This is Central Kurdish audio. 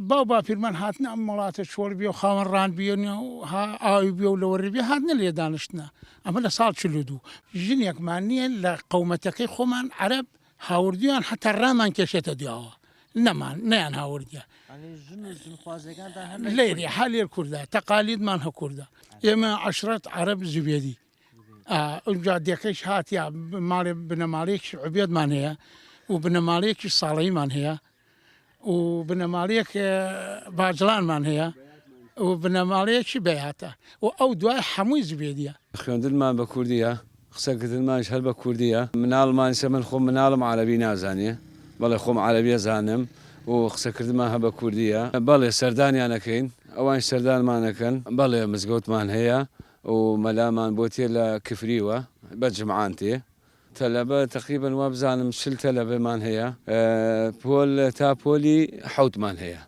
باو باپیرمان هاتنە ئەم وڵاتە چۆڵ بیە و خاوەن ڕان بیە و ئاوی بیە و لەوەڕی بیە هاتنە لێ دانیشتنە ئەمە لە ساڵ 42 ژنێکمان نییە لە قەومەتەکەی خۆمان عەرەب هاوردویان حتا ڕامان کێشێتە دواوە نەمان نەیان هاوردە لێری حالێر کوردە تەقالیدمان هە کوردە ئێمە عشرەت عەرەب زوبێدی ئەوجا دێکەش هاتیا ماڵێ بنەماڵەیەکی عوبێدمان هەیە و بنەماڵەیەکی ساڵەیمان هەیە و بنەماڵەیەک باجڵانمان هەیە و بنەماڵەیەکی بەیاتە و ئەو دوای حەمووی زبێدیە. خوێندنمان بە کوردیە، قسەکردنمانیش هەر بە کوردیە، مناڵمانیشە من خۆم مناڵم عەرەبی نازانێ، بەڵێ خۆم عەرەبی ئەزانم و قسەکردنمان هەر بە کوردیە، بەڵێ سەردانیان ئەکەین، ئەوانیش سەردانمان ئەکەن، بەڵێ مزگەوتمان هەیە و مەلامان بۆ تێ لە کفریوە بە جمعان تێ. تەلەبە تەقریبەن وابزانم 40 تەلەبەمان هەیە پۆل تا پۆلی حەوتمان هەیە.